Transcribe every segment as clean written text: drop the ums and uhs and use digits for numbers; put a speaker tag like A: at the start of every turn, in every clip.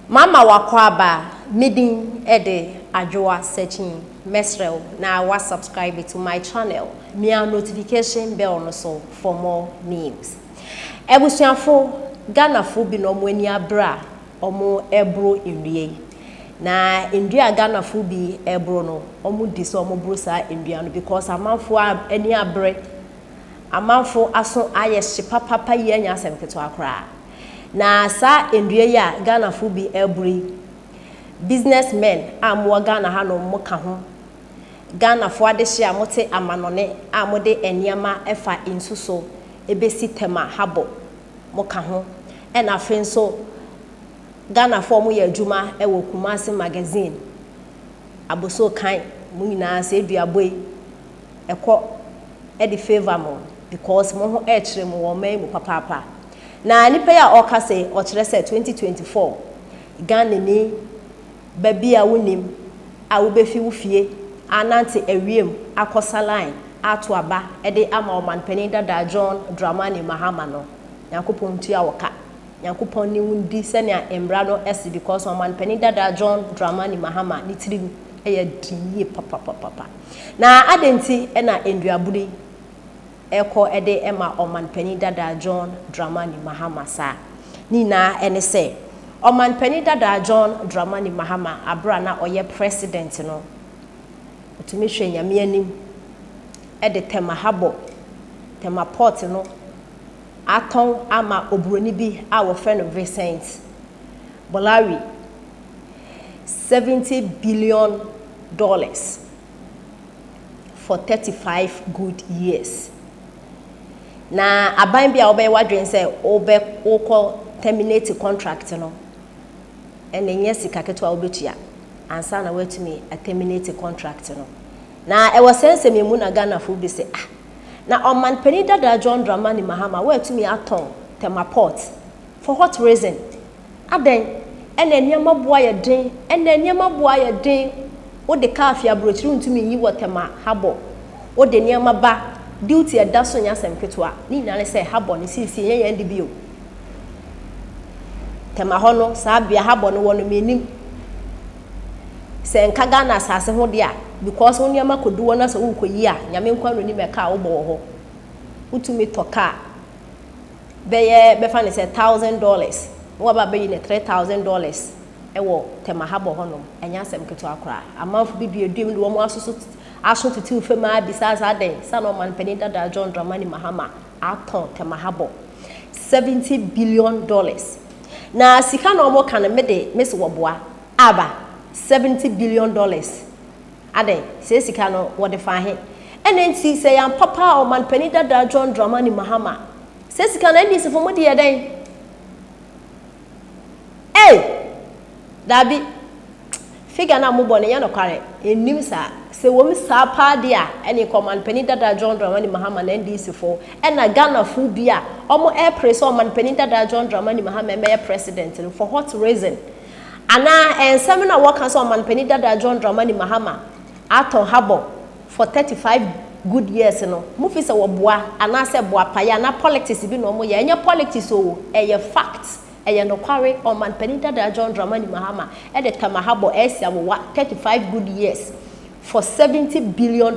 A: Mama w'akwaaba, me din de Adwoa Sekying, mɛsrɛ wo na wa subscribe to my channel, mia notification bell no so for more news. Abusuafo, Ghanafo bi na wɔn ani abere a wɔreboro nnua yi. Na nnua a Ghanafo bi reboro no, wɔdi sɛ wɔboro saa nnua no because amanfoɔ ani abere, amanfo aso ayɛ hye papapa yi ɛnyɛ asɛm ketewa koraa. Na saa nnua yi a Ghanafo bi reboro yi, business men a mowɔ Ghana hanom mo ka ho, Ghanafo adehye a mote amanɔne a mode nneɛma fa nsu so besi Tema harbour mo ka ho, ɛna afei nso Ghanafo a wɔyɛ adwuma wɔ Kumasi Magazine, Abossey Kan, mo nyinaa saa duabɔ yi ɛkɔ de favour mo because mo ho ɛrekyere mo wɔ ɔman yi mu papaapa. Na nipa yi a ɔrekasa yi ɔkyerɛ sɛ 2024 Ghanani ba bi a wonim a wobɛfi wo fie anante awiem akɔ sa line ato aba de ama ɔmanpanin dada John Dramani Mahama no, Nyankopɔn ntua wo ka. Nyankopɔn ne wo ndi sɛnea mmra no se because ɔmanpanin dada John Dramani Mahama ne tirim yɛ den yie papapapapa. Na adɛn nti na nnuabunu yi rekɔ de ma ɔmanpanin dada John Dramani Mahama saa? Ne nyinaa ne sɛ, ɔmanpanin dada John Dramani Mahama aberɛ a na ɔyɛ president no, ɔtumi hwɛ Nyame anim de Tema Harbour, Tema Port no atɔn ama oburoni bi a wɔfrɛ no Vincent Bolawi $70 billion for 35 good years. Na aban bi a wobɛyɛ w'adwene sɛ wobɛ wokɔ terminate contract no, ɛna nyɛ sika ketewa wobɛtua ansa na woatumi terminate contract no. Na ɛwɔ sɛ nsɛm yi mu na Ghanafoɔ bi sɛ, ah, na ɔmanpanin dada John Dramani Mahama woatumi atɔn Tema Port for what reason? Adɛn ɛna nneɛma boa yɛ den, ɛna nneɛma boa yɛ den? Wode kaa fi aburokyiri, ntumi nyi wɔ Tema harbour. Wode nneɛma ba, duty ɛda so nyɛ asɛm ketewa. Ne nyinaa ne sɛ harbour no siesie nyɛ yɛn de bio. Tema hɔ no, saa bea harbour no wɔ no, menim sɛ nka Ghana asase ho deɛ a, because wo nneɛma kɔdu hɔ na sɛ worekɔyi a, Nyame nkwa no nim ɛka a wobɔ wɔ hɔ. Wotumi tɔ kaa bɛyɛ, bɛfa ne sɛ $1,000, na waba abɛyi ne $3,000 ɛwɔ Tema harbour hɔnom. Ɛnyɛ asɛm ketewa koraa. Amanfo bi duadua mu de wɔn aso so aso tetew fam a bisa saa dɛn sa na ɔmanpanin dada John Dramani Mahama atɔn Tema harbour $70 billion. Na sika na wɔn ka no, me de me se wɔboa aba. $70 billion adɛn? Sɛ sika no wɔde fa he ɛna nti sɛ yɛn papa ɔmanpanin dada John Dramani Mahama sɛ sika no NDC fo mo de yɛ dɛn? Ei, dabi, figure na mobɔ no nyɛ nokware. Ɛnnim saa. Sɛ wɔm saa paa deɛ a, ɛne kɔ ɔmanpanin dada John Dramani Mahama na NDC fo ɛna Ghanafoɔ bi a ɔmo ɛpere sɛ ɔmanpanin dada John Dramani Mahama ɛmɛyɛ president no, for what reason? Anaa ɛnsɛm no a wɔka sɛ ɔmanpanin dada John Dramani Mahama atɔn harbour for 35 good years no, mufi sɛ wɔboa anaasɛ boapayɛ anaa politics bi na ɔmo yɛ? Ɛnyɛ politics o, ɛyɛ fact, ɛyɛ nokware. Ɔmanpanin dada John Dramani Mahama ɛde Tema harbour ɛsi awowa 35 good years for $70 billion.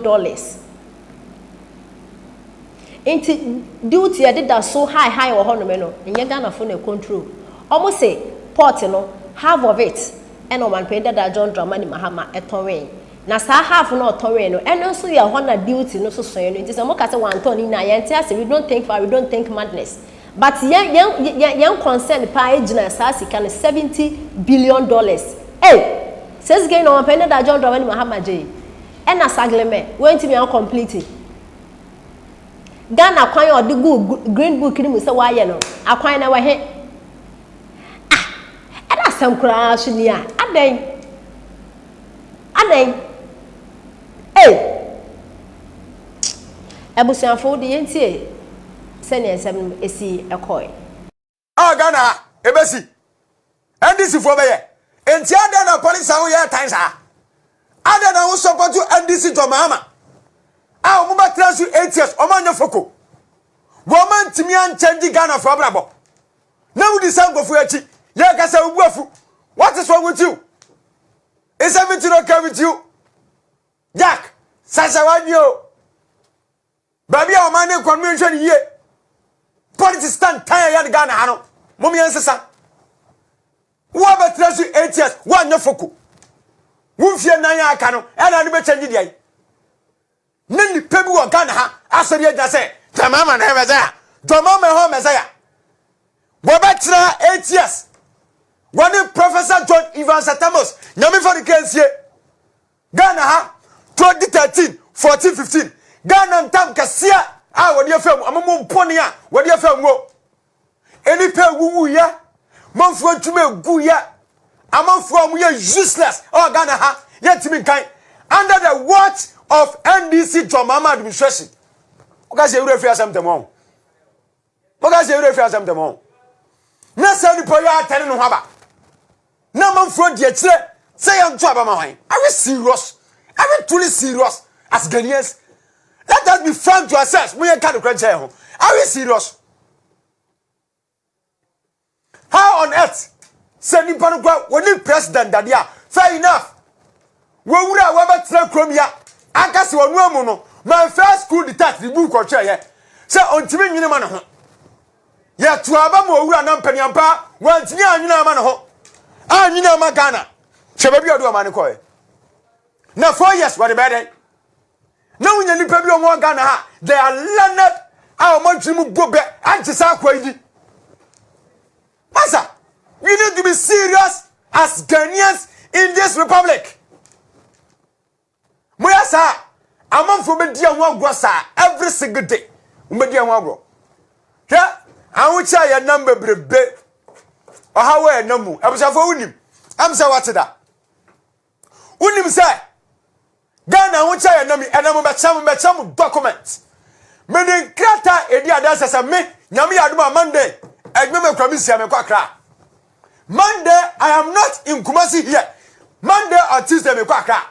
A: Nti duty ɛdeda so high high wɔ hɔnom no, nyɛ Ghanafo na control. Ɔmo se port no, half of it ɛna ɔmanpanin dada John Dramani Mahama ɛtɔnwee, na saa half no ɔtɔnwee no, ɛno nso yɛ hɔ na duty no so soe no. Nti sɛ moka sɛ wantɔn ne nyinaa, yɛnte ase. We don't think far, we don't think madness, but yɛn concern paa gyina saa sika no, $70 billion. Ee, sɛ sika yi na ɔmanpanin dada John Dramani Mahama gye, ɛna Saglemi wɔntumi ancomplete Ghana kwan a ɔde gu Green Book no mu sɛ wayɛ no akwan na wɔhe. Ah, ɛna asɛm koraa so ni a, adɛn, adɛn? Ee, abusuafo de yɛntie sɛnea nsɛm no esi ɛkɔɛ.
B: A Ghana ha ebesi NDC foɔ bɛyɛ nti, adɛn na polisi a woyɛ tan saa? Adɛn na wo support NDC John Mahama a wɔn bɛtena so 8 years, wɔn anyɛ foko, wɔn antumi ankyɛngye Ghana foɔ abrabɔ, na wodi sɛ nkɔfoɔ akyi yɛ kasa, wobu afu? What is wrong with you? Is everything okay with you? Jack, sasa w'adwene o. Baabi a ɔman ne nkɔ no yɛnhwɛ no yie. Politics tantan a yɛde Ghana ha no, mom yɛnsesa. Wo abɛtena so 8 years, woanyɛ foko. Wo mfie 4 a aka no, ɛna ne bɛkyɛngye deɛ ne nipa bi wɔ Ghana ha asɔre agyina sɛ John Mahama na Messiah, John Mahama ɛhɔ Messiah. Wɔbɛtena 8 years, wɔne Professor John Evans Atta Mills, Nyame fa ne kra nsie. Ghana ha 2013, 14, 15, Ghana ntam kɛseɛ a wɔde afa mu, amamu mpɔne a wɔde afa mu o, nnipa ewuwuyɛ, manfoɔ adwuma eguyɛ, amanfoɔ a wɔyɛ useless ɛwɔ Ghana ha, yɛntumi nkan under the watch of NDC John Mahama administration. Wɔka sɛ ewura fi asɛm tɛm wɔn, wɔka sɛ ewura fi asɛm tɛm wɔn na sɛ nipa yɛ atɛne ne ho aba na amanfoɔ di akyire sɛ yɛnto aba ma hwan. Are we serious? Are we truly serious as Ghanaians? Let us be frank to ourselves. Mo yɛn ka no kora nkyɛn ho. Are we serious? How on earth sɛ nipa no kora wɔne president dadeɛ a, fair enough, wɔwura a wɔbɛtena kurom ya aka sɛ ɔno amu no, my first coup d'etat ne book ɔtwerɛyɛ sɛ ɔntumi nwene ma ne ho. Yɛto aba ma owura na mpaniampa wantumi anwene ama ne ho, anwene ama Ghana. Hwɛ baabi a ɔde ɔma no kɔɛ na 4 years wɔde bɛyɛ dɛn na wonya nipa bi a wɔwɔ Ghana ha, they are learned, a wɔn adwene mu bɔ bɛ agye saa akɔ yi di. Masa, we need to be serious as Ghanaians in this republic. Moyɛ saa, amanfoɔ bɛdi ho agorɔ saa every single day. Wɔbɛdi ho agorɔ. Hwɛ ahokyɛ a yɛnam bebrebe, ɔhaw a yɛnam mu. Abusuafoɔ, wonim am sɛ wate da, wonim sɛ Ghana ahokyɛ a yɛnam yi, ɛnam bɛkyɛ mo document. Mede nkrataa edi adanse sɛ me Nyame yɛ adom a, Monday adwuma mu akura me nsia mekɔ Akra. Monday I am not in Kumasi here. Monday or Tuesday mekɔ Akra.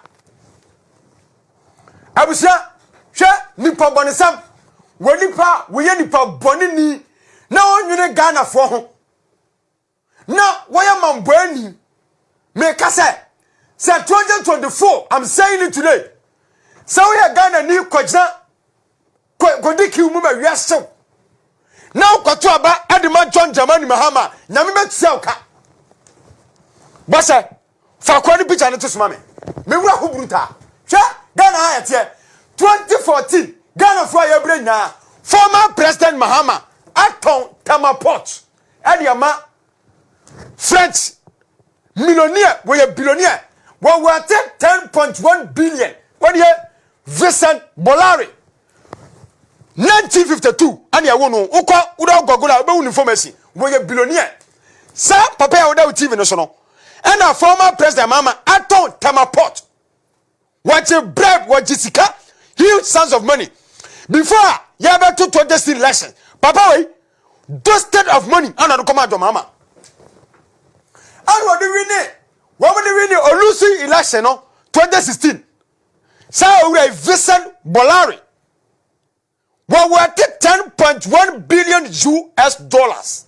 B: Abusua, hwɛ nipa bɔnesɛm wɔ nipa wɔyɛ nipa bɔne ni na wɔnwene Ghanafoɔ ho na wɔyɛ mambɔani. Meka sɛ 2024, I'm saying it today, sɛ woyɛ Ghana ni, kɔgyina kɔdi queue mu ma wiasew na wokɔto aba de ma John Dramani Mahama, Nyame bɛtua wo ka. Bɔhyɛ fa kɔ no picture no to soma me. Mewura ho brutaa. Hwɛ Ghana ha yɛteɛ 2014, Ghanafoɔ a yɛbrɛ nyinaa, former President Mahama atɔn Tema Port ɛde ama French millionaire, wɔyɛ billionaire, wɔwɔte 10.1 billion. Wɔdeɛ Vincent Bolloré, 1952 ɛne ɛwo no. Wokɔ wode Google a, wobɛwu ne information. Wɔyɛ billionaire. Saa papa a woda wo TV no so no, ɛna former President Mahama atɔn Tema Port. Wɔgye bribe, wɔgye sika, huge sums of money. Before a yɛbɛto 20 election, papa wei dusted of money ɛna ɔde kɔma John Mahama, ɛna ɔde win, wɔn de win ɔ lose election no 2016. Saa owura yi, Vincent Bolloré, wɔwɔte 10.1 billion US dollars,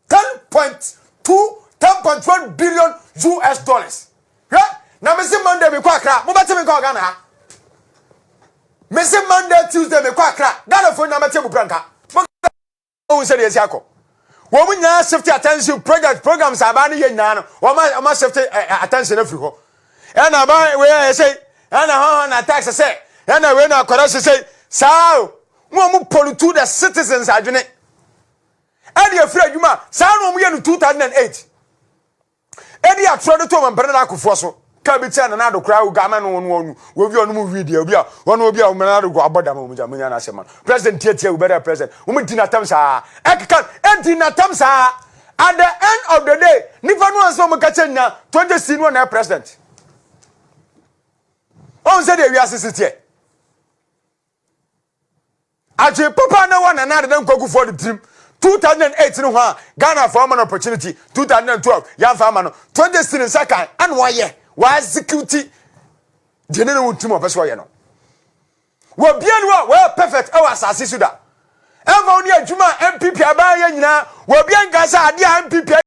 B: 10.2, 10.1 billion US dollars. Hwɛ na mesi Monday mi kɔ Akra, mo bɛ te mi kɔ Ghana ha. Mesi Monday, Tuesday mi kɔ Akra. Ghana fo nyinaa bɛ te mu nka mo ohun sɛ deɛ esi akɔ. Wɔn mu nyinaa shift attention, project, programs abaa no yɛ nyinaa no, wɔn shift attention afiri hɔ. Ɛna aban wei ayɛ sɛ, ɛna hɔn na tax sɛ, ɛna wei na akɔrɔ sɛ saa o. Wɔn mu pollute the citizens adwene ɛde afiri adwuma saa na wɔn yɛ no 2008 ɛde atorɔ de to wɔn mpɛrɛ na akofoɔ so kaa bi kyɛn Nana Ado koraa oga ama no wɔn wɔn obi a ɔno mu wi deɛ, obi a wɔn obi a wɔn Nana Ado abɔ dam. Wɔn gya mo nya n'asɛm ma president tietie wo bɛrɛ president. Wɔn di n'atam saa, ɛkeka ɛdi n'atam saa. At the end of the day, nipa no ansa wɔn kakyɛ nya 20 c no na president wɔn sɛ deɛ wiase si teɛ. Adwe papa na wa Nana Ado Dankwa Akufo de tirim 2008 no ho a, Ghana fo ama no opportunity. 2012 yɛamfa ama no, 2016 nsa kan ana wayɛ wa execute deɛ ne ne wo tirim ɔpɛ sɛ ɔyɛ no. Wɔbia no a wɔyɛ perfect ɛwɔ asase so da. Ɛmfa wo ne adwuma a NPP aban yɛ nyinaa, wɔbia nka sɛ adeɛ a NPP